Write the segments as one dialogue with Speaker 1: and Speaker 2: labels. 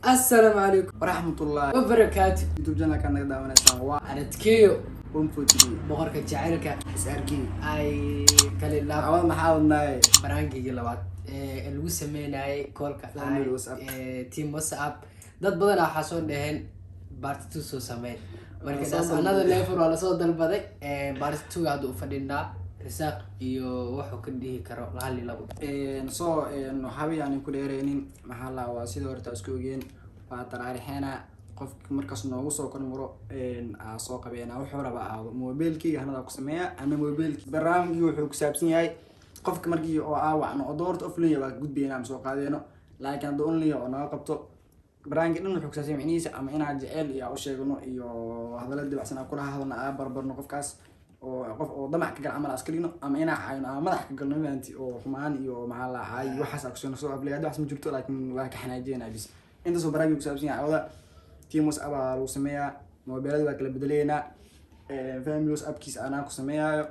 Speaker 1: Assalaamu calaykum
Speaker 2: waraxmatullahi
Speaker 1: wabarakaatu.
Speaker 2: YouTube channelka naga daawanaysaan waa
Speaker 1: Anadkeyo
Speaker 2: 143
Speaker 1: boqorka jacaylka
Speaker 2: SRK.
Speaker 1: Ay kale laab.
Speaker 2: Cawad maxaa wadnaaye?
Speaker 1: Prank-igii labaad ee lagu sameynayay call-ka
Speaker 2: Family WhatsApp.
Speaker 1: Ee team WhatsApp. Dad badan waxaa soo dhaheen part 2 soo sameyn. Marka
Speaker 2: Waa soo
Speaker 1: taas
Speaker 2: dalbaday.
Speaker 1: Another level waa lasoo dalbaday. Part 2 hadda u fadhinaa, Risaaq iyo wuxuu ka dhihi karo hal iyo labo.
Speaker 2: So waxaaba yaanin ku dheereynin, maxaa la waa sidii horta isku ogeen, waa taraarixeena. Qofki markaas noogu soo kormaro aa soo qabeena, wuxuu raba aado mobilkeyga hanada ku sameeya ama mobilki. Barnaamijkii wuxuu ku saabsan yahay qofka markii oo aa wacno oo doorta offline waa gudbayna ama soo qaadeeno, laakiin hadduu online oo naga qabto, barnaamijka dhan wuxuu ku saabsan yahay micnihiisa ama inaan jecel iyo aan u sheegno iyo hadallo dabacsan aan kula hadalno, aa barbarno qofkaas oo qof oo damac ka gal camal aan iska dhigno, ama inaan caayno ama madax ka galno, maanti oo xumaan iyo maxaa la caay iyo waxaas aan kusoo soo aflay. Hadda waxaas ma jirto, laakiin waa ka xanaajinaa bis. Intaasoo barnaamijka ku saabsan yahay cawada team WhatsApp aa lagu sameeyaa, mobilada waa kala bedeleynaa. Family WhatsAppkiisa anaa ku sameeyaayo,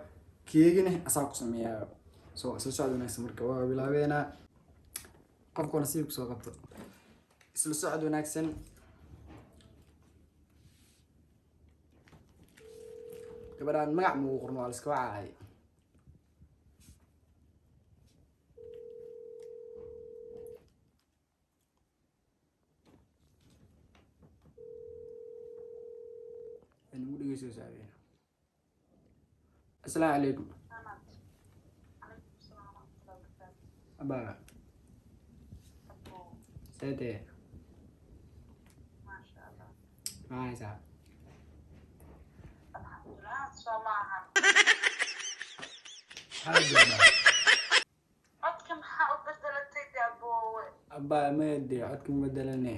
Speaker 2: keegina asaa ku sameeyaayo. So isla socod wanaagsan. Marka waa bilaabeynaa, qofka nasiib kusoo qabto. Isla socod wanaagsan. Gabadhaan magac mugu qorno, waa la iska wacaay. Nagu dhegeyso saaxiib. Assalaamu calaykum. Abaa, seete? Maxaa haysaa? Maxaa joogaa?
Speaker 3: Codka maxaa u bedelatay de, aboowe?
Speaker 2: Abaa, made codka ma bedelane.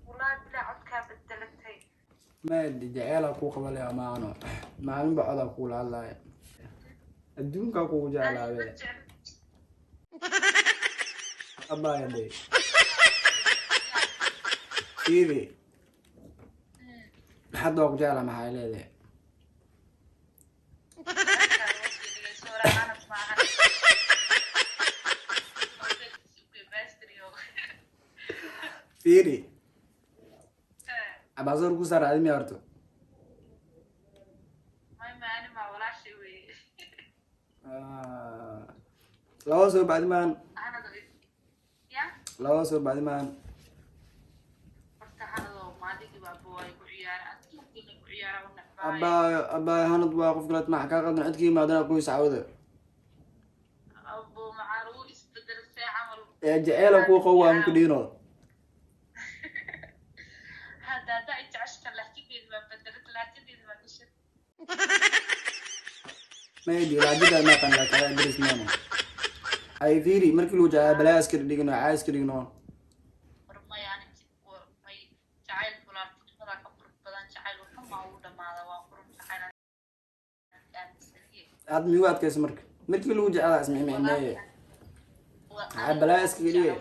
Speaker 3: Wallaahi bilaa codkaa bedelatay.
Speaker 2: Made jaceelaa kuu qabalay amaano, maalinba codaa kuula hadlaaya, adduunkaa kugu jeclaabe. Abaa, de fiiri, hadda waa ku jeclaa, maxaa leedahay? Fiiri, abaasar ku saar adimi horto. Laba soo bacdi maan, laba soo bacdi maan. Abaa, abaa, hanad waa qof kaleet, maxaa kaa qaldan? Codkii maadana qoys cawada ee jaceela kuu qabo waa maku dhiino.
Speaker 3: Hadda haddaa i jeceshta, lahjadeeda baa bedelata, lahjadeeda baa gashay.
Speaker 2: Maydi laajada ma qan, laakiin adaa daris maano. Ay fiiri, markii lagu jeclaa balaa iska dhigno, caa iska dhigno.
Speaker 3: War maya, ani war may, jacayl walaaltinimada ka qurux badan. Jacayl wuxumaa uu dhamaada, waa qurux jacayl aan aaminsaniye.
Speaker 2: Hadda migu adkaysa marka markii lagu jeclaa ismicmicneeye? Maxaa balaa iskaga dhigay?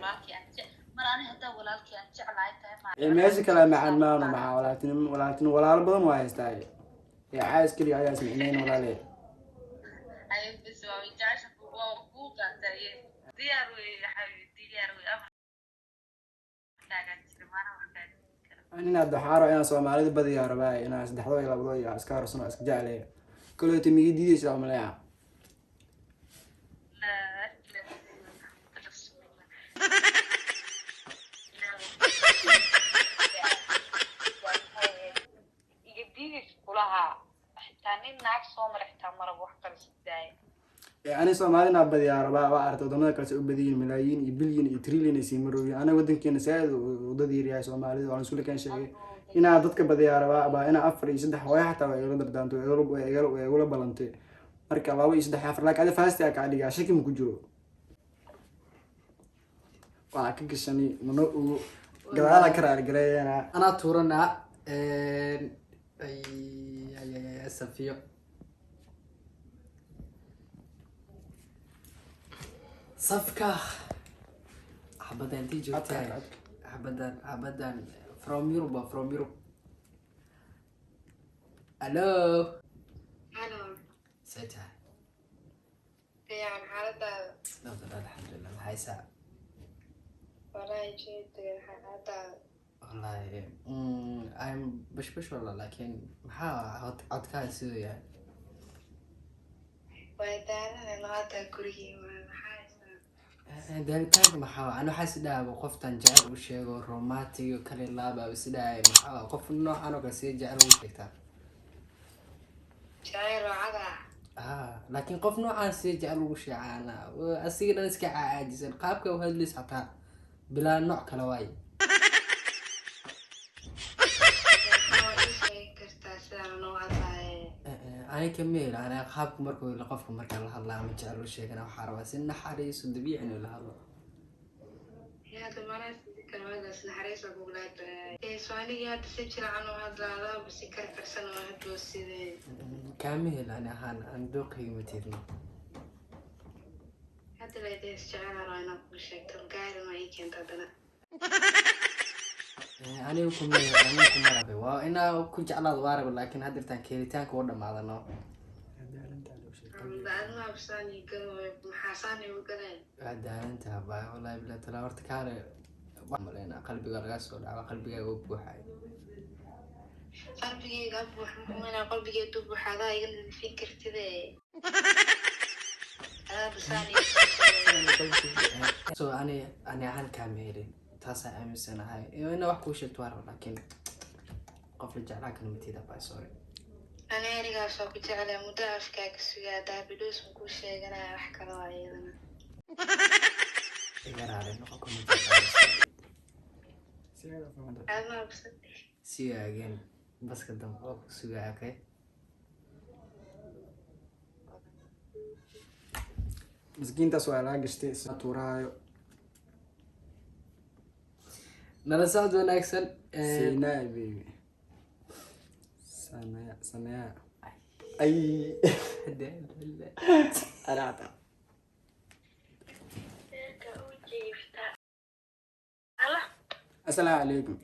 Speaker 3: Mar ani haddaa walaalkii aan jeclahay tahay ma
Speaker 2: Ee meesha kale macaan maano, maxaa walaaltinimo? Walaaltinimo walaalo badan waa haystaa ee caa iska dhig, ayaa ismicneyn walaale.
Speaker 3: Ay bas, waa jecesha, waa kuu qaataye, diyaar wey xabibi, diyaar wey, amarkaagaa jira maana wax kaaga kara.
Speaker 2: Inaad waxaa inaan soomaalida badiyaa rabaa, inaan saddexdo iyo labado iyo iska horsano, iska jeclaya kaleeto miga diidaysa umaleeya.
Speaker 3: Laa ilaaha illa Muhammad rasuulullah. Iga diidis kulahaa, xitaa nin naag soo mara xitaa marab wax kale sidaaya.
Speaker 2: Ee ani soomaalina badiyaa rabaa. Waa aragtay wadamada kale se u badiyiin, malaayiin iyo bilyan iyo trillion ay sii marooyin. Anaga wadankeena saaid u dad yaryahay soomaalida, waan isku lakaan sheegay inaa dadka badiyaa rabaa. Abaa, inaa afar iyo saddex hooyo xataa waa igala dardaanto, way igula balantay. Marka laba iyo saddex, afar, laakiin adi fasti aa kaa dhigaa, shaki ma ku jiro, waa ka gashani mana ogo, gadaala ka raargareeyana.
Speaker 1: Anaa tuuranaa. Ay ay ay ay, Safiyo safka xabadan intii joogtaa.
Speaker 2: Codka, codka.
Speaker 1: Xabadan, xabadan from Europe, waa from Europe. Hello.
Speaker 4: Halo.
Speaker 1: See tahay?
Speaker 4: Fiican, xaaladaada?
Speaker 1: Nabad, alxamdulilah. Maxay saa?
Speaker 4: Walahi jeedin hadda.
Speaker 1: Wallahi I'm bashbash wallah, laakiin maxaa codkaaga siduu yahay?
Speaker 4: Waa daalanay hadda, gurigii waa maxaa haysaa?
Speaker 1: Daalitaanka maxaa? Ani waxaa is dhahaaba qoftan jecel u sheego, romantic kale laaba is dhahay. Maxaa qof noocan oo kale see jecel ugu sheegtaa?
Speaker 4: Jacayl oo cada.
Speaker 1: Ah, laakiin qof noocaan see jecel ugu sheecaana? Asiga dhan iska caajisan, qaabka u hadlaysa xataa bilaa nooc kale waaye.
Speaker 4: Maxaa ii sheegi kartaa sidaan noo hadlaaye?
Speaker 1: Ani kameel ana qaabka markuu qofka marka la hadlaa ama jecel u sheegana, waxaa rabaa si naxariiso dabiici inuu la hadlo.
Speaker 4: Hadda malaas kalmadaas naxariisa kugulaadaya. So anigii hadda si jilacan u hadlaa, adaba si karkarsan oo hadloo sidee?
Speaker 1: Kaama hel ani ahaan, aan dooqayga ma tiirno.
Speaker 4: Hadda laydin isjecel rabaa inaad kuu sheegto, gaari ma ii keento haddana.
Speaker 1: Aniga kuma, aniga kuma rabe. Waa inaa ku jeclaad waa rabe, laakiin haddirtaan keelitaanka u dhamaadano.
Speaker 4: Adma saan ii galo, maxaa saan igu galeen?
Speaker 1: Waa daalantaha baa, wallahi bilaa talaa. Horta kaale maleyna qalbiga laga soo dhaco, qalbigaaga u buuxay.
Speaker 4: Qalbigayga buux muxuuna, qalbigaydu buux adaa iga nadiifin kartide, adaa saan ii.
Speaker 1: So ani ahaan kaama helin, taasaa aaminsanahay. Iyo inaa wax kuu sheegto waa raba, laakiin qof la jeclaa kala matida baa, sorry.
Speaker 4: Ani anigaas waa ku jeclaa, muddo afkaa ka sugaa daabidhoos ma kuu sheeganaya wax kale waa iyadana.
Speaker 1: Iga raali noqo, kuma jeclaa.
Speaker 4: Adma absan.
Speaker 1: See you again, baska dambe oo ku sugaa, okay?
Speaker 2: Miskiintaas waa laga gashtay tuuraayo.
Speaker 1: Nala socod wanaagsan.
Speaker 2: Sinai baby, sanaya sanaya ay araata. Asalaamu calaykum.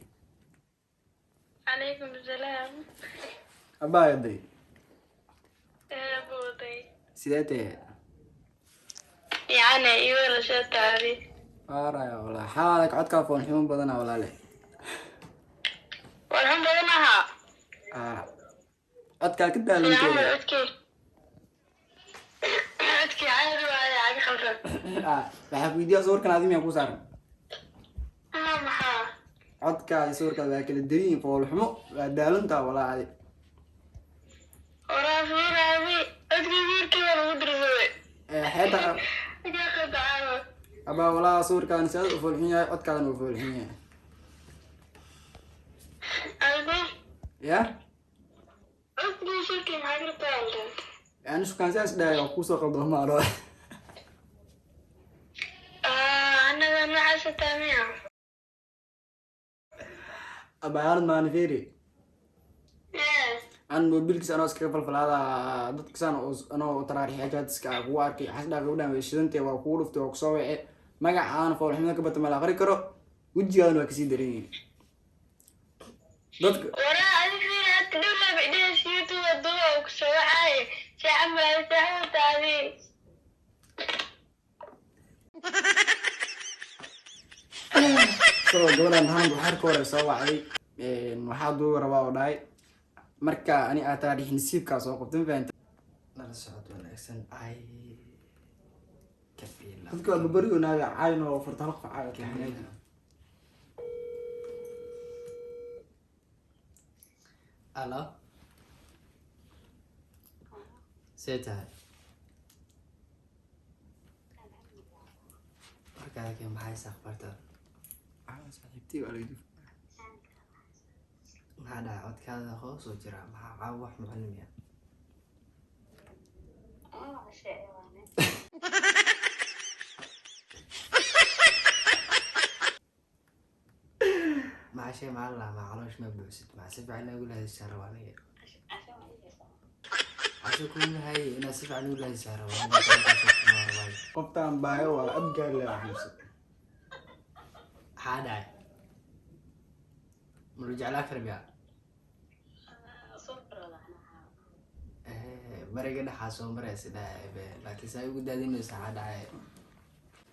Speaker 5: Calaykum salaam.
Speaker 2: Abaayaday.
Speaker 5: Booday.
Speaker 2: Sidee tahay?
Speaker 5: Yacni iwala sheetaadi.
Speaker 2: Waaraya walaa, xaalak codkaa foon xumo badana walaale.
Speaker 5: Warxun badan ahaa.
Speaker 2: Ah, codkaa ka
Speaker 5: Fiican.
Speaker 2: daalanteeda.
Speaker 5: Codkii. Codkii caadi waaye, caga khaldan.
Speaker 2: Ah, waxaa ku weydiiyaa, sawirkan adi miyaa ku saaran?
Speaker 5: Ma maxaa?
Speaker 2: Codkaadi sawirkaada waa kala deriyin, fool xumo, waa daalantaa walaa adi.
Speaker 5: Waraa fiiraadi. Codkii wiilkii baa lagu dirsaday.
Speaker 2: Xeeta.
Speaker 5: Iga qadacaaba.
Speaker 2: Abaa walaa, sawirkaan si aad u foolxun yahay, codkaadana uu foolxun yahay.
Speaker 5: Adigu
Speaker 2: Ya.
Speaker 5: codkii shirkii maxaa kartaa aldan?
Speaker 2: Yani shukaan sidaas dhahay waa kuusoo qaldoomo aro.
Speaker 5: Ah, annaga maxaa miya?
Speaker 2: Abaa hal maalin fiiri.
Speaker 5: Ee.
Speaker 2: Aan mobilkiisa anoo iskaga falfalaada dadka saan anoo taraarixiya jaadiska ah kugu arkay, xasdhaa gabdhaan way shidantay, waa kugu dhuftay, waa kusoo wace. Magacaan foolxumada ka bata mala aqri karo, wejigaadana waa kasii daran yihiin dadka.
Speaker 5: Waraa adi fiiri hadda dhow laba idhahays YouTube duba uu ku soo wacaaye. Saaca malaay saaca taadi.
Speaker 2: Isagoo gabadhan ahaan waxaar ka hore soo wacday, waxaa duuba rabaa oo dhahay marka ani aa taariix nasiibkaa soo qabtay, ma fahantay?
Speaker 1: Nala socod wanaagsan ay kafiila.
Speaker 2: Dadka waa babaryoonaaga cayn oo furta hal qof caaga taxanaaji.
Speaker 1: Alo, see tahay? Markaadake maxay is akhbarta?
Speaker 2: Saaxiibtii waa laga.
Speaker 1: Maxaa dhacay? Codkaada hoos oo jira, maxaa caawa wax mucalimiya? Maxaa shay maxaa la maa caloosh ma buuxsid, maxaa si fiican ugu lahadishaa rabaa aniga? Casho kumahay inaad si fiican ugu lahadishaa rabaa aniga.
Speaker 2: Qoftaan baayo waa abgaar le xanuunsan.
Speaker 1: Maxaa dhacay? Ma lu jeclaa kara miyaa? Bariga dhexaa soo maraysa dhahay be, laakiin saa ugu daadinaysa, maxaa dhacay?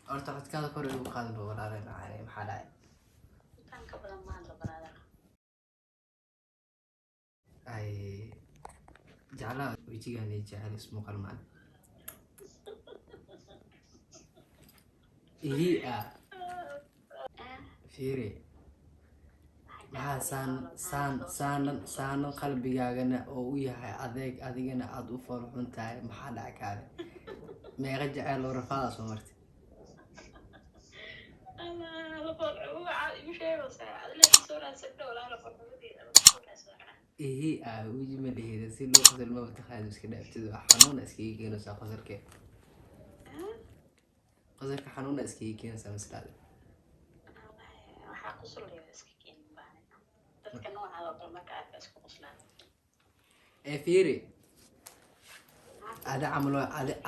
Speaker 1: Horta codkaada kor igu qaadan walaalay macaane, maxaa dhacay?
Speaker 3: Intaan ka badan ma hadlo, brother.
Speaker 1: Ay, jeclaa wejigaan iyo jecel ismu qalmaan ihi ah. Fiiri, maxaa saan saan saanan saanan qalbigaagana oo u yahay adeeg, adigana aada u foolxun tahay? Maxaa dhaca kaale? Meeqa jecel oo rafaadaa soo martay?
Speaker 3: Igu sheegaysaa adila soo raadsan walaala qorxumadeeda soo raadsan.
Speaker 1: Ihi ah, weji ma lihida si loo qosol maba taqaano, iska dhaaftid. Wax xanuuna iskaga keenaysaa qosolkee, qosolka xanuuna iskaga keenaysaa maslaada.
Speaker 3: Waxaa qusulaya iska keenin baan dadka noocaada oo kale marka arka isku qoslaan.
Speaker 1: Ee fiiri, adi camal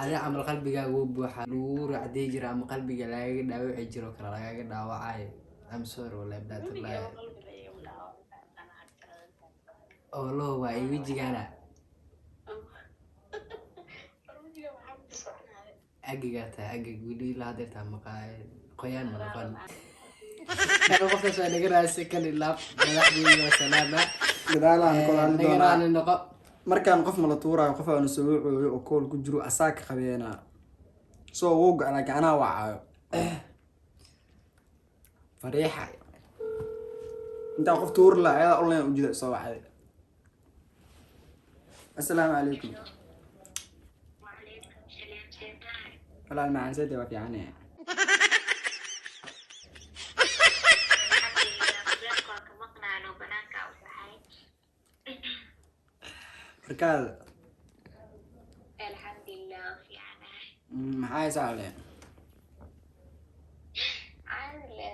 Speaker 1: adi camal qalbigaaga wuu buuxaa, lagu racdey jira ama qalbiga lagaga dhaawaci jiro kale lagaga dhaawacayo. I'm sorry wallahi,
Speaker 3: Weligay
Speaker 1: billahi.
Speaker 3: Qalbiga igama dhaawacin anaa agtaada.
Speaker 1: Oo loo waayay wejigaana.
Speaker 3: Wejiga maxaa ku soconaya?
Speaker 1: Agigaa tahay agig weli ilaa hadeertaa maqaay qoyaan ma noqon. Qofkaas waa naga raadsan kan ilaab madaxdeeda waa salaama.
Speaker 2: Gadaalaan kula hadli
Speaker 1: Naga
Speaker 2: doonaa.
Speaker 1: Raali noqo.
Speaker 2: Markaan qof mala tuuraayo, qof aanu soo wacooyo oo call ku jiro asaa ka qabeenaa soo wuu go, laakiin anaa wacaayo fariixa intaa qof tuuri lahaa ayadaa online ujida soo wacday. Assalaamu calaykum.
Speaker 5: وعليكم السلام سيدنا.
Speaker 2: Walaal macaan, sede waa fiicane.
Speaker 5: الحمد لله, banaanka waa ka maqnaano, banaanka u baxay.
Speaker 2: Markaada?
Speaker 5: Alxamdulilah, waa fiicanahay.
Speaker 2: Maxaa haysaa le?
Speaker 5: Caadi le.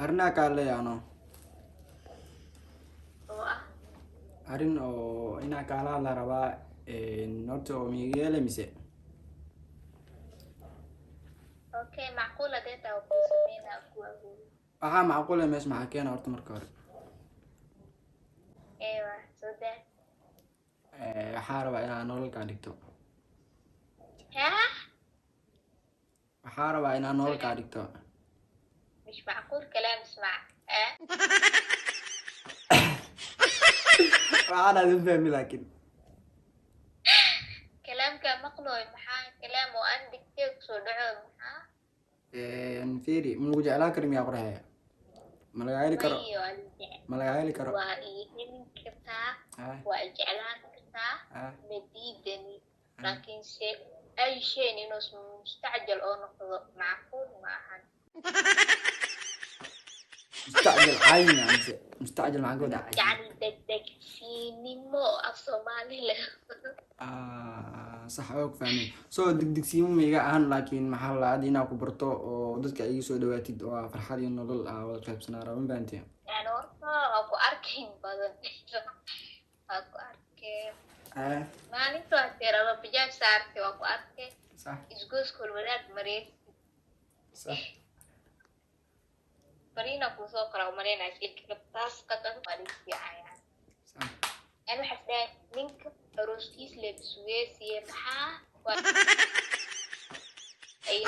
Speaker 2: Arrinaa kaa leeyaano.
Speaker 5: Oo ah?
Speaker 2: Arrin oo inaa kaala hadla rabaa horta oo miiga mise?
Speaker 5: Okay, macquul hadee taa ku sameynaa ku awood.
Speaker 2: Waxaa macquula meesha maxaa keena horta marka hore?
Speaker 5: Ewa soo daa.
Speaker 2: Waxaa rabaa inaa nolol kaa dhigto.
Speaker 5: Ha?
Speaker 2: Waxaa rabaa inaa nolol kaa dhigto.
Speaker 5: مش معقول كلام اسمع اه.
Speaker 2: Waxaan aad u fahmi laakiin.
Speaker 5: كلامka maqlooy, maxaa kalaam oo aan dhigtay kusoo dhaco maxaa?
Speaker 2: Fiiri, ma lagu jeclaan karo miyaa qorxeya? Ma lagaa heli karo?
Speaker 5: Mayo, waa la jecel.
Speaker 2: Ma lagaa heli karo?
Speaker 5: Waa ii helin kartaa.
Speaker 2: Ah.
Speaker 5: Waa i jeclaan kartaa.
Speaker 2: Ah.
Speaker 5: Ma diidani, laakiinse ay shayn inuu mustacjal oo noqdo macquul ma ahan.
Speaker 2: Mustacjal caayina mise mustacjal maxaa ka wadaa?
Speaker 5: Yacni degdegsiinimo af Soomaali leh.
Speaker 2: Ah, sax oo ku fahmay. So degdegsiimo ma iga ahan, laakiin maxaa la hadda inaa ku barto oo dadka iga soo dhawaatid oo aa farxad iyo nolol aa wada qaybsanaa raba, ma fahanteen?
Speaker 5: Yani horta waa ku arkayn badan, waa ku arkay.
Speaker 2: Ah.
Speaker 5: Maalinta waa teeraba bajaaj saartay, waa ku arkay.
Speaker 2: Sax.
Speaker 5: Isgoyskool wadaag mareys.
Speaker 2: Sax.
Speaker 5: Fariina kusoo qora umaleynaa shirka taas qadan waa dhig fiican yani.
Speaker 2: Sax.
Speaker 5: Yani waxaa isdhahay ninka arooskiis leebsugeesiye maxaa waa ay.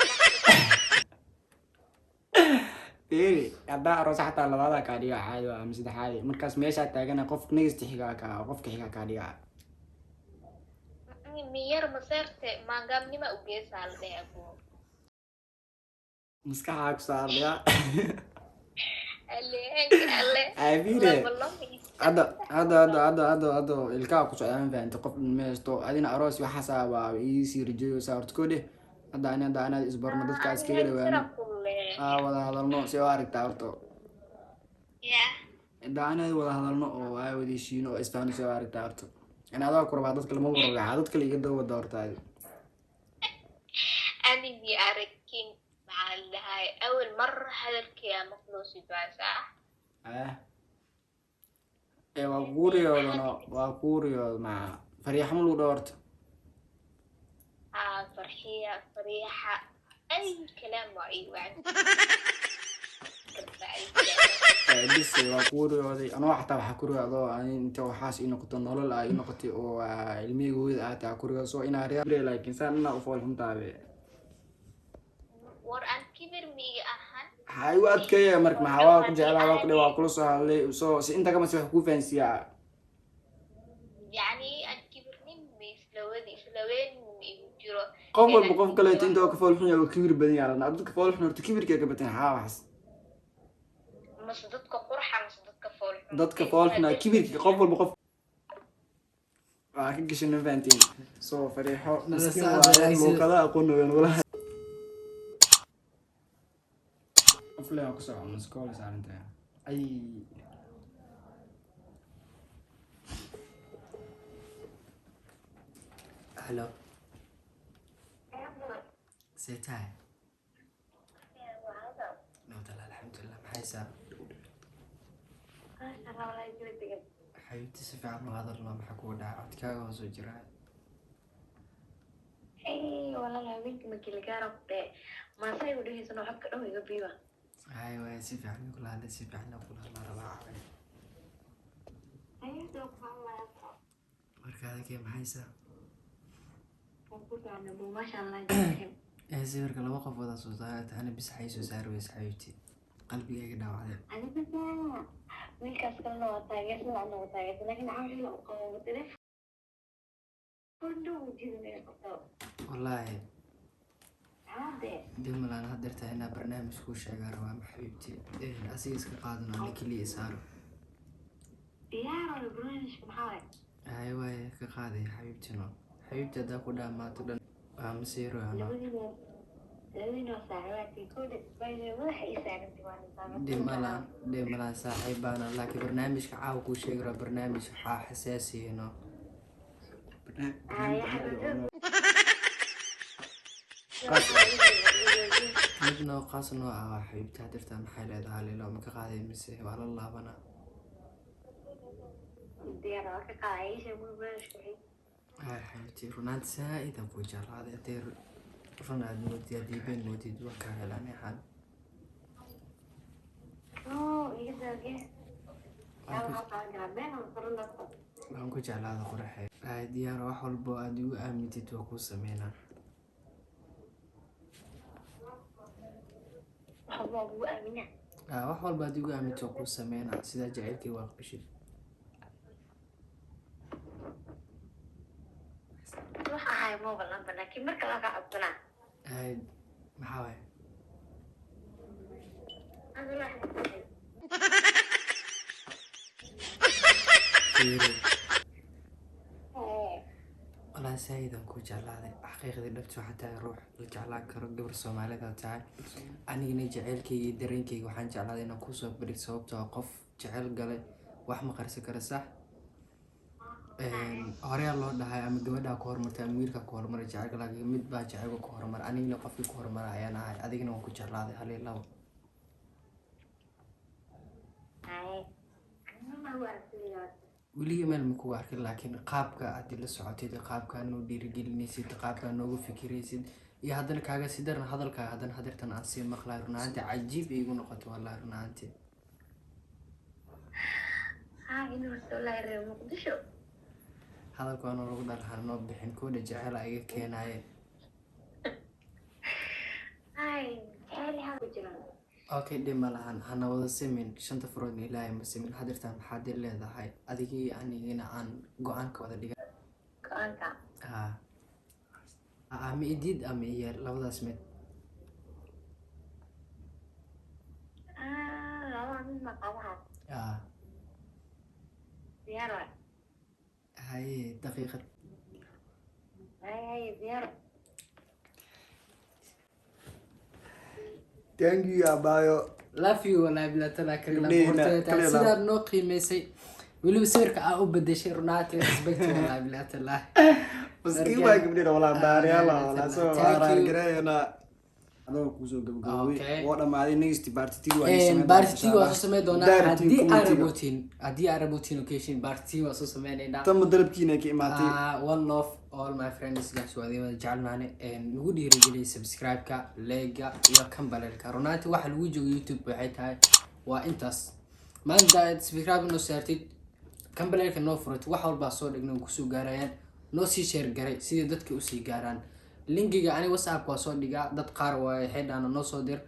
Speaker 2: Fiiri, haddaa aroos xataa labaadaa kaa dhigaa caadi waa ama saddexaadi, markaas meeshaa taagana qof nagasta xigaa kaa qofka xigaa kaa dhigaa.
Speaker 5: Miyar maseerte maangaabnima ugeesaa la dhahay abu.
Speaker 2: Maskaxaa ku saaraya.
Speaker 5: Aleenka alle.
Speaker 2: Ay, fiiri.
Speaker 5: Laba laba is-
Speaker 2: Hadda ilkaha ku socdaa, ma fahantay? Qof dhan ma haysto adina aroos waxaasaa waa iisii rajooyeysaa horta koo dheh. Hadda ani hadda anaad isbarno, dadka iskaga dhawaano, aa wada hadalno, si oo aragtaa horta.
Speaker 5: Yeah.
Speaker 2: Hadda anaad wada hadalno oo aa wada heshiino oo isfahno, si oo aragtaa horta in adaa ku rabaa, dadka lama warwaxa, dadka la iga daba wada horta adi.
Speaker 5: Anigii aragkin maxaa la dhahay awal mar hadalkii maqloosid waa sax.
Speaker 2: Ah, ee waa kuu riyoodano, waa kuu riyood maca fariixamo lagu dhaho horta.
Speaker 5: Aa farxiya, fariixa, ay kalaam waa ii wacan.
Speaker 2: Bis waa kugu riyooday anoo xataa waxaa ku riyoodo ani inta waxaas ii noqoto, nolol aa ii noqotay oo ilmihii hooyada aa taa ku riyoodo, so inaa riyaa, laakiin saan inaa u fool xuntaabe.
Speaker 5: War aan kibir miiga ahan.
Speaker 2: Maxaa igu adkeeya marka? Maxaa waa ku jeclaa, waa ku dhe, waa kula soo hadlay, so si inta kama si wax kuu fahansiiyaa.
Speaker 5: Yacni aan kibirnin ma islawadi islaweyn ma igu jiro.
Speaker 2: Qof walba qof kaleeto inta ka fool xun yahay oo kibir badan yahay. Dadka fool xun horta kibirkay ka bateen xaa waxaas.
Speaker 5: Mase dadka qurxa mase dadka foolxun?
Speaker 2: Dadka fool xun kibirka, qof walba qof waa ka gashay, ma fahantiin? So Fariixo miskiin waaye, luuqada aqoon weyn walahi. Qof lee ku soco maskool saarantahay ay.
Speaker 1: Hello, see tahay? Nabadalla, alxamdulilah. Maxay saa xabiibti? Si fiican u hadalno, maxaa kugu dhacay? Codkaaga hoosoo jiraa.
Speaker 4: Walaal, habeenkii makilgaara ku dhee maasay u dhahaysano, codka dhan iga biiba.
Speaker 1: Hay waay, si fiican kula hadlay, si fiican kula hadlaa rabaa cawin. Marka adagee maxaysaa?
Speaker 4: Maasha Allah.
Speaker 1: Ee sawirka laba qof wada soo saarata, ana bis xay soo saari weysa xabiibti, qalbigayga dhaawacday.
Speaker 4: Adiga wiilkaas kalena waa taageersan, ana waa taageersan, laakiin cawxila u qabo telefoon dhow jidin qabto.
Speaker 1: Wallaahi.
Speaker 4: Caade.
Speaker 1: Dimalaan hadeerta inaa barnaamij kuu sheegaa rabaa ma xabiibti, asiga iska qaadano, ana keliya saaro.
Speaker 4: Diyaar barnaamijka maxaa waay?
Speaker 1: Hay waaye, ka qaaday xabiibti. No xabiibti, haddaa ku dhaamaato dhan waa masiiro ano.
Speaker 4: Labadiina saaxiibaadkii kooda madaxa ii saarantay waa.
Speaker 1: Dhimalaan, dhimalaan, saaxiibaana, laakiin barnaamijka caawa kuu sheegi rabaa barnaamij waxaa xasaasiya no. Mid noo qaas noo ah waa xabiibti. Hadeerta maxay leedahay? Lilo ma ka qaaday mise waa la laabanaa?
Speaker 4: Diyaar, waa ka qaaday isha barnaamijka.
Speaker 1: Hay xabiibti, runaanti saa-id aan kuu jeclaaday. Haddii run aad moodid, haddii been moodid, waa kaa helaan axaan.
Speaker 4: Oo iga daage. Been
Speaker 1: Waan ku jeclaada qoraxee. Hay diyaar, wax walbo aad igu aamintid waa kuu sameynaa.
Speaker 4: Waxba ugu aamina.
Speaker 1: Wax walba aad igu aamintid waa kuu sameynaa, sidaa jacaylkii waa aqbashid.
Speaker 4: Wax ahay mobile number, laakiin marka laga codsanaa.
Speaker 1: Hay, maxaa waaye?
Speaker 4: Aduna.
Speaker 1: Fiiri. Walaa saa-id aan kuu jeclaaday, xaqiiqdii dhabti waxaa tahay ruux la jeclaan karo, gabar Soomaalida tahay. Anigana jaceylkayga iyo dareenkayga waxaan jeclaaday inaan kusoo bandhig, sababtoo ah qof jecel galay wax ma qarsan kara, sax? Horeyaa loo dhahay ama gabadhaa ku horumartay ama wiilkaa ku horumaray jaceylka, laakiin mid baa jaceylka ku horumara. Anigana qofkii ku horumara ayaan ahay, adigana waan ku jeclaaday, hal iyo labo.
Speaker 4: Haye.
Speaker 1: Weliga meel ma kugu arkin, laakiin qaabka aad ila socotid, qaabka noo dhiirigelinaysid, qaabka noogu fikiraysid, iyo haddana kaaga si daran hadalkaaga, haddana hadeertan aan sii maqlayo, run ahaantii cajiib iigu noqotay, wallahi run ahaantii.
Speaker 4: Haa, inuu horta wallaahi reer Muqdisho.
Speaker 1: Hadalka waana lagu dhalxan noo bixin koodha jecel iga keenaaye.
Speaker 4: Hay, jecel haa jiraan.
Speaker 1: Okay, dhib ma lahan, hana wada simin shanta furoodna, Ilaahay ma simin. Hadeertan maxaad i leedahay adigii anigina aan go-aanka wada dhigan?
Speaker 4: Go-aanka.
Speaker 1: Haa, ama idiid ama iyeel, labadaas mid.
Speaker 4: Ah, labada mid ma qaadaha.
Speaker 1: Haa.
Speaker 4: Diyaar waay.
Speaker 1: Haye, daqiiqad.
Speaker 4: Hay, hay, diyaar.
Speaker 2: Thank you, abayo.
Speaker 1: Love you, wallahi bilatala.
Speaker 2: Gabdhaheyna, kaliya love.
Speaker 1: Sidaad noo qiimeysay, weliba sawirka aa u bedeshay, runaantii respect, wallahi bilatala.
Speaker 2: Maskiin waa gabdhina walaa, baariyaal walaa soo
Speaker 1: Thank you.
Speaker 2: raargareeyana adoo kusoo gabagaboobay.
Speaker 1: Okay.
Speaker 2: Oo dhamaaday, next part 2 waa samayn
Speaker 1: Part
Speaker 2: doonaa,
Speaker 1: 2 waa
Speaker 2: insha
Speaker 1: soo sameyn doonaa.
Speaker 2: Daartiin
Speaker 1: Haddii aad
Speaker 2: commentiga.
Speaker 1: rabotiin, haddii aad rabotiin occasion, part 2 waa soo sameynaynaa.
Speaker 2: Tanba dalabkiina ka imaatay.
Speaker 1: Ah, one love all my friends, guys, waa idin wada jecelnaane. Nagu dhiirigeliyay subscribe-ka, like-ga iyo kambaleelka. Runaantii waxa lagu joogo YouTube waxay tahay waa intaas. Maanta aad subscribe noo saartid, gambaleelka noo furatid, wax walbaa soo dhigna kusoo gaarayaan. Noo sii share garay sidii dadka usii gaaraan. Linkiga ani WhatsApp waa soo dhigaa, dad qaar waaye xidhaana noo soo dir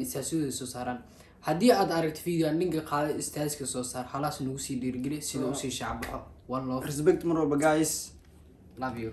Speaker 1: istaasyadooda soo saaraan. Haddii aad aragto video linka qaaday, statuska soo saar, halaas nagu sii dhiirigeli sida usii shaacbaxo. One love.
Speaker 2: Respect mar walba, guys.
Speaker 1: Love you.